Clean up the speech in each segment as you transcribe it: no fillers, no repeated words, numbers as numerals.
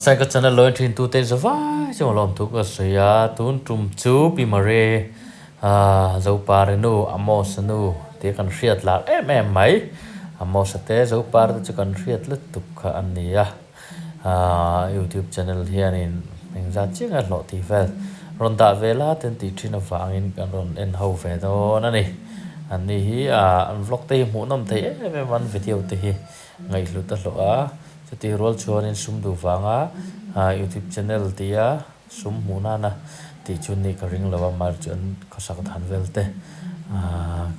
Cycle channel lo en thin tute in zavai chu lawm thu ka sawi a, tun tum chu Pi Marie Zopari nu Amos a nu tih kan hriat lar em em mai, Amos a te Zopari te chu kan hriat lutuk kha a ni a, YouTube channel hianin engzat chiang a hlawh tih vel rawn dah ve la ten tih thin avangin kan rawn en ho ve dawn a ni, an ni hi an vlog te hi hmuhnawm thei em em a an video te hi ngaihhlut a hlawh a. Chutih rual chuanin sum duh vanga YouTube channel tia sum hmuh nana tih chu ni ka ring lo a, mahse chu an khawsak dan vel te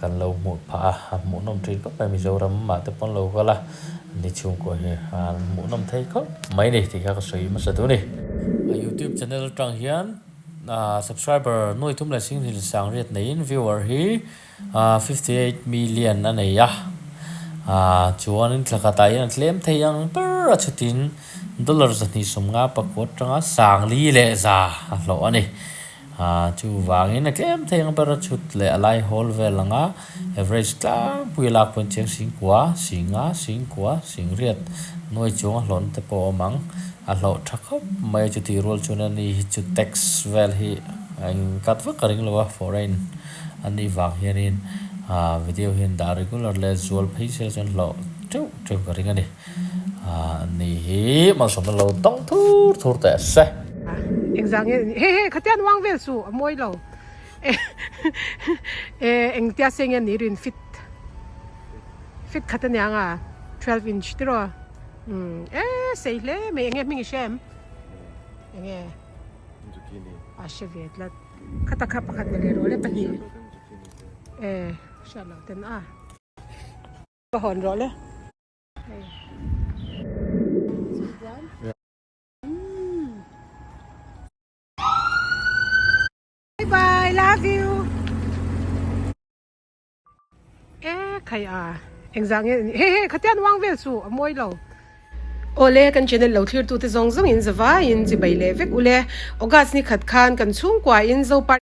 kan lo hmuh phah a, a hmuhnawm thin khawp mai Mizoram mah te pawn lo kal a, ni chhungkua hi an hmuhnawm thei khawp mai ni tih kha ka sawi hmasa duh a ni. YouTube channel atang hian subscriber nuai thum leh singhnih sang riat neiin viewer hi 58 million a nei a, chuanin thla khatah hian a tlem thei ang ber a chutin dollar 250 pakua atanga sangli leh za a hlawh a ni. Chuvangin a tlem thei ang ber a chhut leh a lai hawl vel anga average tlangpui a lak pawhin chiang singkua, singa, singkua, singriat nuai chuang a hlawhna te pawh a awm ang. A hlawh tha khawp mai a chutih rual chuan ani hi chu tax vel hi a inkat vak a ring lo a foreign. A nih vang hianin ah video hian dah regular leh zual phei se chuan hlawh teuh teuh ka ring a ni. Ah ni hi malsawmna lo dawng thur thur teh se. Engzah nge ni he he khatian uang vel chu a mawi lo e engtia se nge ni rin fit fit khat aniang a 12 inch tiraw umm e sei hle mai enge hming i hria em enge a hre ve tlat. Khata kha pakhat ni leh rawh le pahnih e hriat loh ten a ka hawn rawh le hei bye bye love you E khai a engzah nge he he khatian uang vel chu a mawi lo. Awle kan channel lo thlir tute zawng zawng in zavai in chibai leh vek ule August ni khat khan kan chhungkua in Zopa.